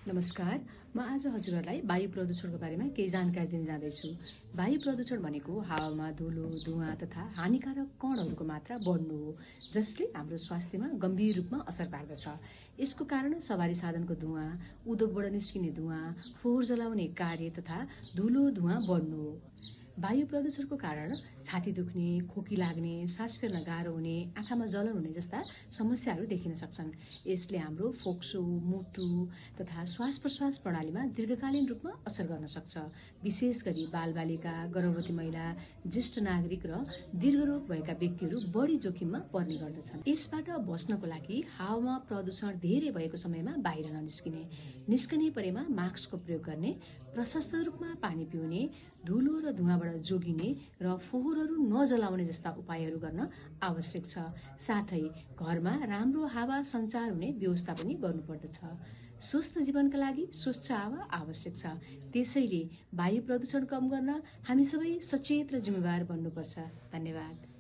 नमस्कार। म आज हजुरहरूलाई वायु प्रदूषणको बारेमा केही जानकारी दिन जाँदैछु। वायु प्रदूषण भनेको हावामा धुलो, धुवाँ तथा हानिकारक कणहरूको मात्रा बढ्नु हो, जसले हाम्रो स्वास्थ्यमा गम्भीर रूपमा असर पार्दछ। यसको कारण सवारी साधनको धुवाँ, उद्योगबाट निस्किने धुवाँ, फोहोर जलाउने कार्य तथा धुलो धुवाँ बढ्नु हो। वायु प्रदूषणको कारण छाती दुख्ने, खोकी लाग्ने, सास फेर्न गाह्रो हुने, आँखामा जलन हुने जस्ता समस्याहरू देखिन सक्छन्। यसले हाम्रो फोक्सो, मुटु तथा श्वास प्रश्वास प्रणालीमा दीर्घकालीन रूपमा असर गर्न सक्छ। विशेष गरी बालबालिका, गर्भवती महिला, ज्येष्ठ नागरिक र दीर्घरोग भएका व्यक्तिहरू बढी जोखिममा पर्ने गर्दछन्। यसबाट बस्नको लागि हावामा प्रदूषण धेरै भएको समयमा बाहिर ननिस्किने, निस्कने परेमा मास्कको प्रयोग गर्ने, प्रशस्त रूपमा पानी पिउने, धुलो र धुवाँबाट जोगिने र फोहोरहरू नजलाउने जस्ता उपायहरू गर्न आवश्यक छ। साथै घरमा राम्रो हावा सञ्चार हुने व्यवस्था पनि गर्नुपर्दछ। स्वस्थ जीवनका लागि स्वच्छ हावा आवश्यक छ। त्यसैले वायु प्रदूषण कम गर्न हामी सबै सचेत र जिम्मेवार बन्नुपर्छ। धन्यवाद।